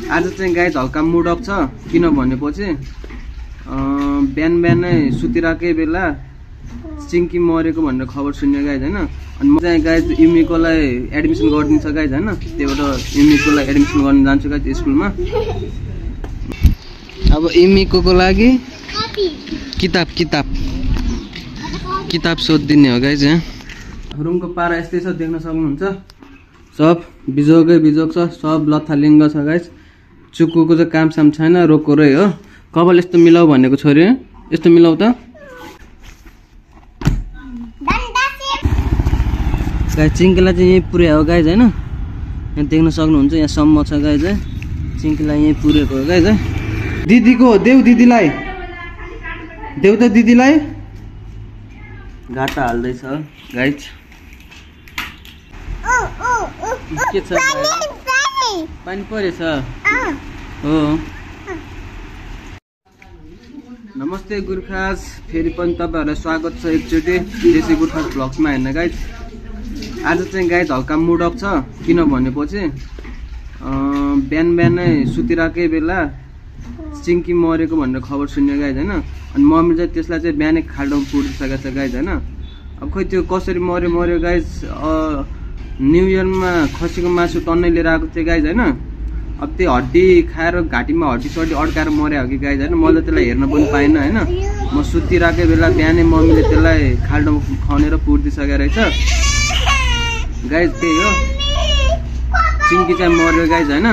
आज चाहिँ गाइज हल्का मुड अफ छ किन भनेपछि बिहान बिहानै सुतिराकै बेला चिङ्की मरेको भनेर खबर सुन्यो गाइज हैन। अनि म चाहिँ गाइज युमिकोलाई एडमिसन गरिदिन्छ गाइज हैन। त्यबाट युमिकोलाई एडमिसन गर्न जान्छु गाइज स्कुलमा। अब युमिकोको लागि किताब सोधिदिने हो गाइज। यहाँ रुमको पारा यस्तै छ देख्न सक्नुहुन्छ। सब बिजोगै बिजोग छ, सब लथालिङ्ग छ गाइज। चुक्कुको चाहिँ काम साम छैन, रोकोरै हो। कपाल यस्तो मिलाउ भनेको छोरी, यस्तो मिलाउ त गाइज। चिङ्कीलाई चाहिँ यहीँ पुर्यायो गाइज हैन। यहाँ देख्न सक्नुहुन्छ, यहाँ सम्म छ गाइज है। चिङ्कीलाई यहीँ पुर्याएको हो गाइज है। दिदीको देऊ, दिदीलाई देऊ त, दिदीलाई घाटा हाल्दैछ गाइज। के छ पानी परेछ हो। नमस्ते गुर्खास, फेरि पनि तपाईँहरूलाई स्वागत छ एकचोटि देशी गुर्खास भ्लग्समा हेर्न गाइज। आज चाहिँ गाइज हल्का मुड अफ छ किन भनेपछि बिहान बिहानै सुतिराकै बेला चिङ्की मरेको भनेर खबर सुन्यो गाइज हैन। अनि मम्मी चाहिँ त्यसलाई चाहिँ बिहानै खाल्डो पुरिसकेको छ गाइज हैन। अब खोइ त्यो कसरी मर्यो गाइज। न्यु इयरमा खसीको मासु टन्नै लिएर आएको थिएँ गाइज हैन। अब त्यो हड्डी खाएर घाँटीमा हड्डी सड्डी अड्काएर मर्यो हो कि गाइज हैन। मैले त्यसलाई हेर्न पनि पाइनँ हैन। म सुतिराकै बेला बिहानै मम्मीले त्यसलाई खाल्डो खनेर पुरिदिइसकेको रहेछ गाइज। त्यही हो, चिङ्की चाहिँ मर्यो गाइज हैन।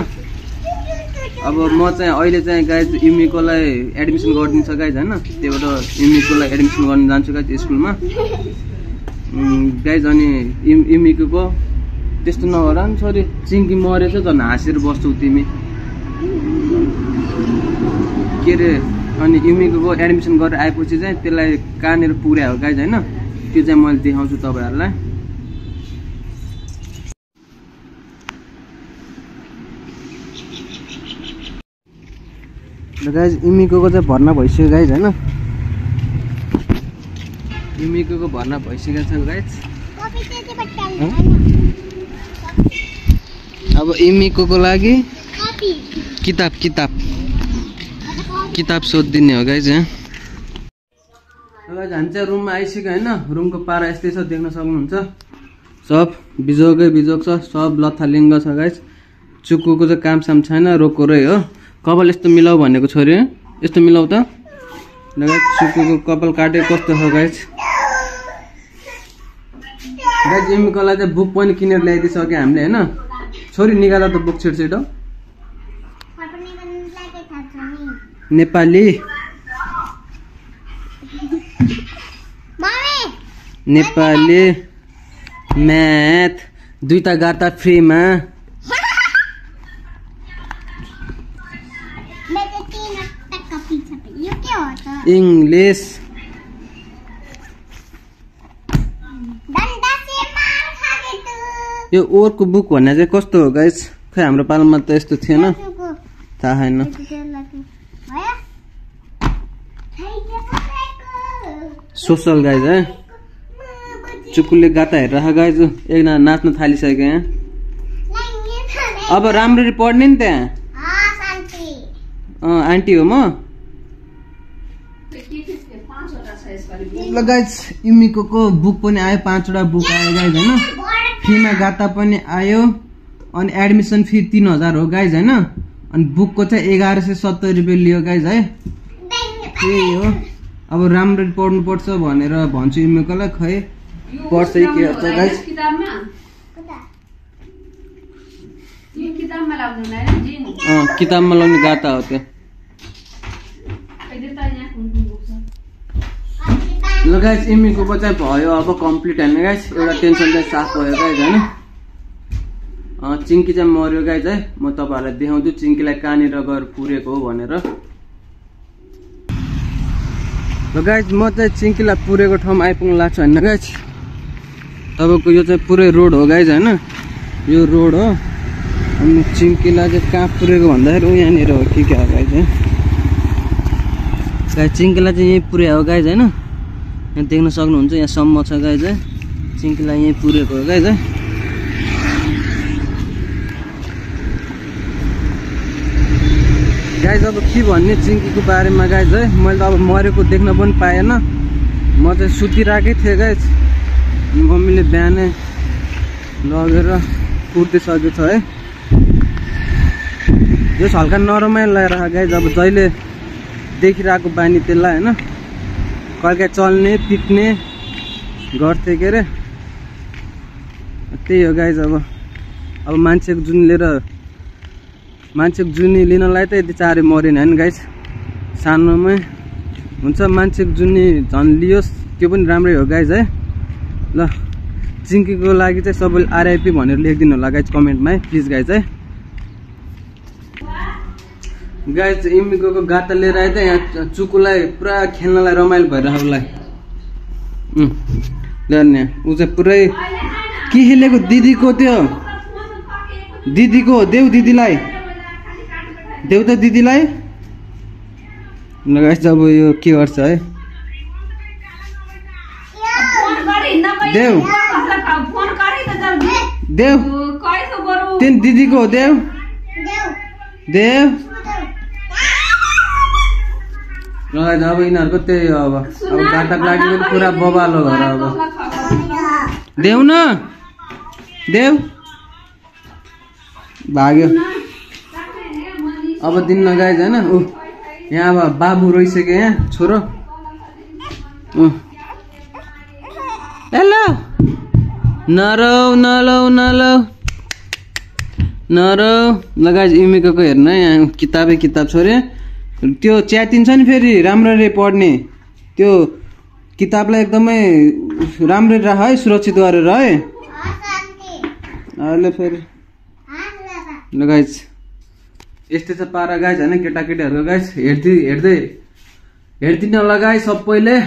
अब म चाहिँ अहिले चाहिँ गाइज युमिकोलाई एडमिसन गरिदिन्छ गाइज हैन। त्यबाट युमिकोलाई एडमिसन गर्न जान्छु गाइज स्कुलमा गाइज। अनि युमिको त्यस्तो नहोला नि छोरी, चिङ्की मरेछ झन् हाँसेर बस्छौ तिमी के अरे। अनि युमिको एडमिसन गरेर आएपछि चाहिँ त्यसलाई कहाँनिर पुर्यायो गाइज हैन। त्यो चाहिँ मैले देखाउँछु तपाईँहरूलाई। गाइज युमिको चाहिँ भर्ना भइसक्यो गाइज हैन। युमिको भर्ना भइसकेको छ गाइज। अब युमिको लागि किताब सोधिदिने हो गाइज। यहाँ हामी चाहिँ रुममा आइसक्यो होइन। रुमको पारा यस्तै छ देख्न सक्नुहुन्छ। सब बिजोगै बिजोग छ, सब लथालिङ्ग छ गाइज। चुक्कुको चाहिँ काम साम छैन, रोकोरै हो। कपाल यस्तो मिलाउ भनेको छोरी, यस्तो मिलाउ त गाइज। चुक्कुको कपाल काटेको कस्तो छ गाइज। गाइज युमिकोलाई चाहिँ बुक पनि किनेर ल्याइदिइसक्यो हामीले होइन। छोरी निकाल त बुक छिटो नेपाली म्याथ दुईटा गाता फ्रीमा। इंग्लिश यो ओरको बुक भन्ने चाहिँ कस्तो हो गाइज। खै हाम्रो पालामा त यस्तो थिएन, थाहा छैन। सोसल गाइज है। चुक्कुले गाता हेरेर गाइज एकजना नाच्न थालिसक्यो यहाँ। अब राम्ररी पढ्ने नि त्यहाँ। आन्टी हो म ल गाइज। युमिको बुक पनि आयो, 5वटा बुक आयो गाइज हैन। फ्रीमा गाता पनि आयो। अनि एडमिसन फी 3000 हो गाइज हैन। अनि बुकको चाहिँ 1170 रुपियाँ लियो गाइज है। त्यही हो। अब राम्ररी पढ्नु पर्छ भनेर भन्छु युमिकोलाई। खै पढ्छ कि के गर्छ गाइज। किताबमा लाउने गाता हो त्यो। ल गाइज युमिको चाहिँ भयो अब कम्प्लिट होइन गाइज। एउटा टेन्सन चाहिँ साफ भयो गाइज होइन। चिङ्की चाहिँ मर्यो गाइज है। म तपाईँहरूलाई देखाउँछु चिङ्कीलाई कहाँनिर गएर पुरेको हो भनेर। ल गाइज म चाहिँ चिङ्कीलाई पुरेको ठाउँमा आइपुग्नु लाग्छ होइन गाइज। तपाईँको यो चाहिँ पुरै रोड हो गाइज होइन। यो रोड हो। अनि चिङ्कीलाई चाहिँ कहाँ पुरेको भन्दाखेरि यहाँनिर हो कि क्या गाइज है। गाइज चिङ्कीलाई चाहिँ यहीँ पुर्यायो गाइज होइन। यहाँ देख्न सक्नुहुन्छ, यहाँ सम्म छ गाइज है। चिङ्कीलाई यहीँ पुरेको हो गाइज है। गाइज अब के भन्ने चिङ्कीको बारेमा गाइज है, मैले त अब मरेको देख्न पनि पाएन। म चाहिँ सुतिरहेकै थिएँ गाइज, मम्मीले बिहानै लगेर कुर्दिसकेको छ है। यो हल्का नरमाइलो लगाएर गाइज, अब जहिले देखिरहेको बानी त्यसलाई होइन, कहिले चल्ने पिट्ने गर्थे के अरे, त्यही हो गाइज। अब मान्छेको जुनी लिनलाई त यति चाँडै मरेन होइन गाइज, सानोमै हुन्छ। मान्छेको जुनी झन् लियोस् त्यो पनि राम्रै हो गाइज है। ल चिङ्कीको लागि चाहिँ सबैले आरआइपी भनेर लेखिदिनु होला गाइज कमेन्टमा है प्लिज गाइज है। गाइज इमिको गाता लिएर आए त यहाँ चुकुलाई पुरा खेल्नलाई रमाइलो भइरहेको उसलाई। ल्याउने ऊ चाहिँ पुरै के खेलेको दिदीको, त्यो दिदीको देऊ दिदीलाई, देऊ त दिदीलाई। ल गाइस अब यो के गर्छ है, देऊ देऊ तिन दिदीको हो, देऊ देऊ। ल गाइस अब यिनीहरूको त्यही हो, अब गाटाको लागि पनि पुरा बबालो घर। अब देऊ न, देऊ भाग्यो अब दिन्न गाइज होइन। ऊ यहाँ अब बाबु रोइसक्यो यहाँ छोरो। हेलो नरौ नलौ नलौ नरौ। ल गाइज इमिको हेर्न यहाँ किताबै किताब छोरे, त्यो च्यातिन्छ नि फेरि राम्ररी पढ्ने, त्यो किताबलाई एकदमै राम्ररी राख है, सुरक्षित गरेर है। अहिले फेरि ल गाइज यस्तै छ पारा गाइज होइन केटाकेटीहरूको गाइज। हेर्दिन होला गाइज सबैले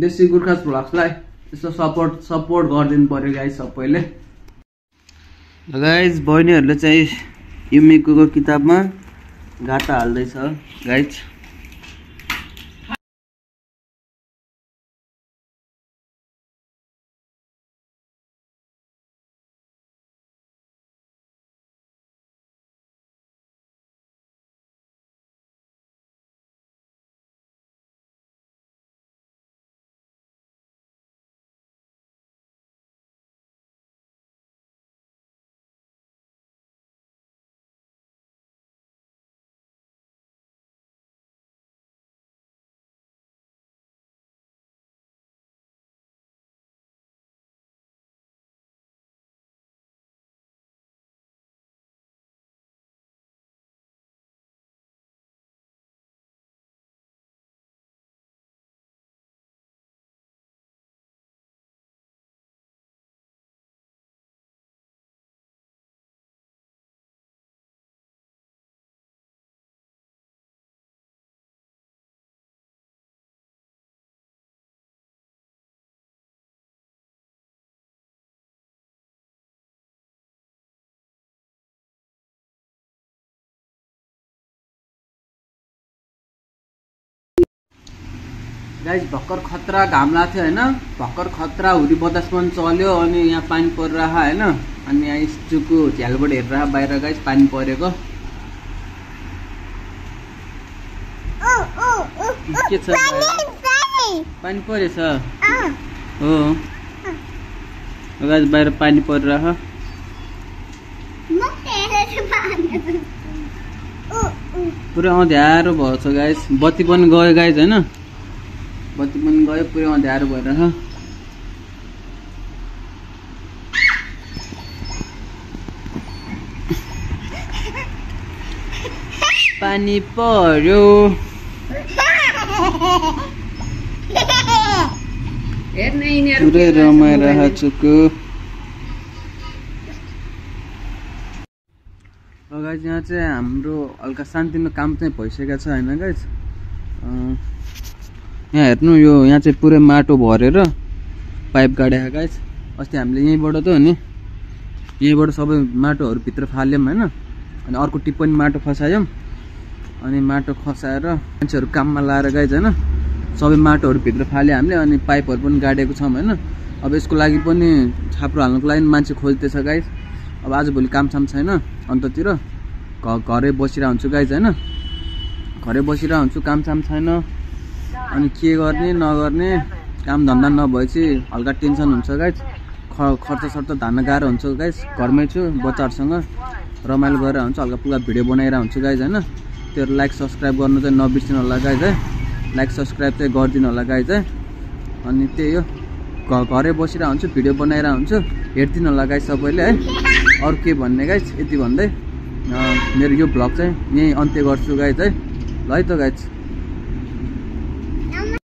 देशी गोर्खा भ्लग्सलाई यस्तो सपोर्ट गरिदिनु पर्यो गाइज सबैले। ल गाइज बहिनीहरूले चाहिँ इमिको किताबमा गाटा हाल्दैछ गाइज। गाइज भर्खर खतरा घाम लाग्थ्यो होइन, भर्खर खतरा हुरी बतास पनि चल्यो, अनि यहाँ पानी परिरहेको होइन, अनि यहाँ स्टुको झ्यालबाट हेरेर बाहिर गाइज पानी परेको के छ, पानी परेछ हो गाइज, बाहिर पानी परिरहेको। पुरै अँध्यारो भएको छ गाइज, बत्ती पनि गयो गाइज होइन, बत्ती पनि गयो, पुरै अँध्यारो भएर पानी पर्यो। पुरै रमाइरहेको छु। गाइज यहाँ चाहिँ हाम्रो हल्का शान्तिमा काम चाहिँ भइसकेको छ होइन गाइज। यहाँ हेर्नु यो यहाँ चाहिँ पुरै माटो भरेर पाइप गाडेको गाइज। अस्ति हामीले यहीँबाट त हो नि, यहीँबाट सबै माटोहरू भित्र फाल्यौँ होइन, अनि अर्को टिप पनि माटो खसायौँ, अनि माटो खसाएर मान्छेहरू काममा लाएर गाइज होइन, सबै माटोहरू भित्र फाल्यो हामीले, अनि पाइपहरू पनि गाडेको छौँ होइन। अब यसको लागि पनि छाप्रो हाल्नुको लागि मान्छे खोज्दैछ गाइज। अब आजभोलि कामसाम छैन, अन्ततिर घरै बसिरहेको हुन्छु गाइज होइन। घरै बसिरहेको हुन्छु, कामसाम छैन, अनि के गर्ने नगर्ने, काम धन्दा नभएपछि हल्का टेन्सन हुन्छ गाइज। खर्च सर्च धान्न गाह्रो हुन्छ गाइज। घरमै छु बच्चाहरूसँग रमाइलो गरेर हुन्छ, हल्का पुरा भिडियो बनाइरहेको हुन्छु गाइज होइन। त्यो लाइक सब्सक्राइब गर्नु चाहिँ नबिर्सिनु होला गाइज है। लाइक सब्सक्राइब चाहिँ गरिदिनु होला गाइज है। अनि त्यही हो, घरै बसिरहेको हुन्छु, भिडियो बनाइरहेको हुन्छु, हेरिदिनु होला गाइज सबैले है। अरू के भन्ने गाइज, यति भन्दै मेरो यो भ्लग चाहिँ यहीँ अन्त्य गर्छु गाइज है। ल है त गाइज।